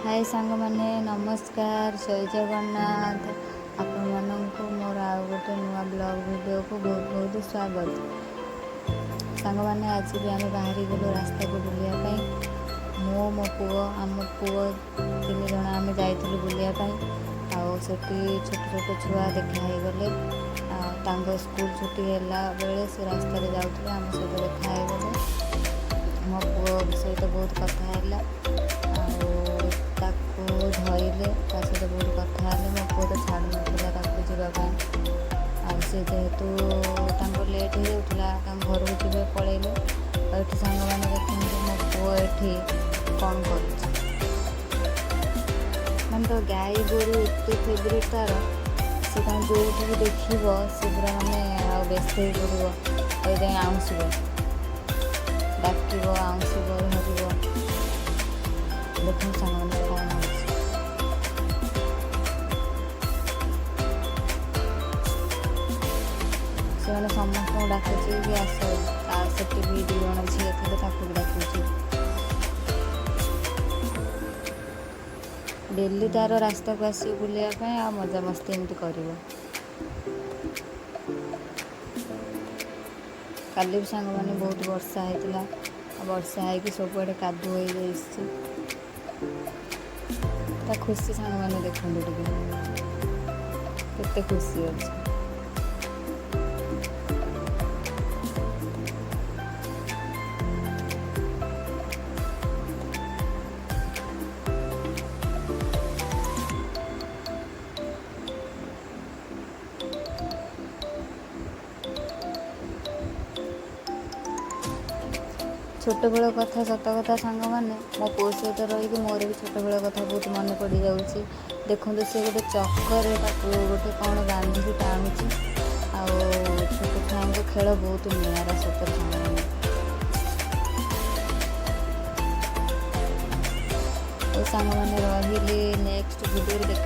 ହାଏ ସାଙ୍ଗମାନେ, ନମସ୍କାର, ଜୟ ଜଗନ୍ନାଥ। ଆପଣମାନଙ୍କୁ ମୋର ଆଉ ଗୋଟେ ନୂଆ ବ୍ଲଗ୍ ଭିଡ଼ିଓକୁ ବହୁତ ବହୁତ ସ୍ୱାଗତ। ସାଙ୍ଗମାନେ, ଆଜି ବି ଆମେ ବାହାରି ଗଲୁ ରାସ୍ତାକୁ ବୁଲିବା ପାଇଁ। ମୁଁ, ମୋ ପୁଅ, ଆମ ପୁଅ ତିନି ଜଣ ଆମେ ଯାଇଥିଲୁ ବୁଲିବା ପାଇଁ। ଆଉ ସେଠି ଛୋଟ ଛୋଟ ଛୁଆ ଦେଖା ହେଇଗଲେ। ଆଉ ତାଙ୍କ ସ୍କୁଲ ଛୁଟି ହେଲା ବେଳେ ସେ ରାସ୍ତାରେ ଯାଉଥିଲେ, ଆମ ସହିତ ଦେଖା ହେଇଗଲେ। ମୋ ପୁଅ ସହିତ ବହୁତ କଥା ହେଲା ଆଉ ତାକୁ ଧଇଲେ, ତା ସହିତ ବହୁତ କଥା ହେଲେ। ମୋ ପୁଅ ତ ଛାଡ଼ୁନଥିଲା ତାକୁ ଯିବା ପାଇଁ। ଆଉ ସେ ଯେହେତୁ ତାଙ୍କ ଲେଟ୍ ହେଇଯାଉଥିଲା, ତାଙ୍କ ଘରକୁ ଯିବେ, ପଳେଇଲେ। ଆଉ ଏଠି ସାଙ୍ଗମାନେ ଦେଖନ୍ତୁ, ମୋ ପୁଅ ଏଠି କ'ଣ କରୁଛି। ମାନେ ତ ଗାଈ ଗୋରୁ ଏତେ ଫେଭରେଟ୍ ତାର, ସେ ତାଙ୍କୁ ଯେଉଁଠି ବି ଦେଖିବ, ସେ ପୁରା ମାନେ ଆଉ ବ୍ୟସ୍ତ ହେଇପଡ଼ିବ ଆଉ ଯାଇ ଆଉଁସିବ, ଡାକିବ, ଆଉଁସିବ, ଧରିବ। ଦେଖନ୍ତୁ ସାଙ୍ଗମାନେ, କ'ଣ ହେଉଛି। ସେମାନେ ସମସ୍ତଙ୍କୁ ଡାକୁଛି କି ଆସ। ତା ସେଠି ବି ଦୁଇ ଜଣ ଝିଅ ଥିଲେ, ତାକୁ ବି ଡାକୁଛି। ଡେଲି ତାର ରାସ୍ତାକୁ ଆସିବ ବୁଲିବା ପାଇଁ ଆଉ ମଜାମସ୍ତି ଏମିତି କରିବ। କାଲି ବି ସାଙ୍ଗମାନେ ବହୁତ ବର୍ଷା ହେଇଥିଲା ଆଉ ବର୍ଷା ହେଇକି ସବୁଆଡ଼େ କାଦୁଅ ହେଇଯାଇଛି। ତା ଖୁସି ସାଙ୍ଗମାନେ ଦେଖନ୍ତୁ ଟିକେ, କେତେ ଖୁସି ଅଛି। ଛୋଟବେଳ କଥା, ସତ କଥା ସାଙ୍ଗମାନେ, ମୋ ପୁଅ ସହିତ ରହିକି ମୋର ବି ଛୋଟବେଳ କଥା ବହୁତ ମନେ ପଡ଼ିଯାଉଛି। ଦେଖନ୍ତୁ, ସେ ଗୋଟେ ଚକରେ ତାକୁ ଗୋଟେ କ'ଣ ବାନ୍ଧିକି ଟାଣୁଛି। ଆଉ ଛୋଟ ଛୁଆଙ୍କ ଖେଳ ବହୁତ ନିଆରା ସତରେ ସାଙ୍ଗମାନେ। ଓ ସାଙ୍ଗମାନେ, ରହିଲି, ନେକ୍ସଟ ଭିଡ଼ିଓରେ ଦେଖା।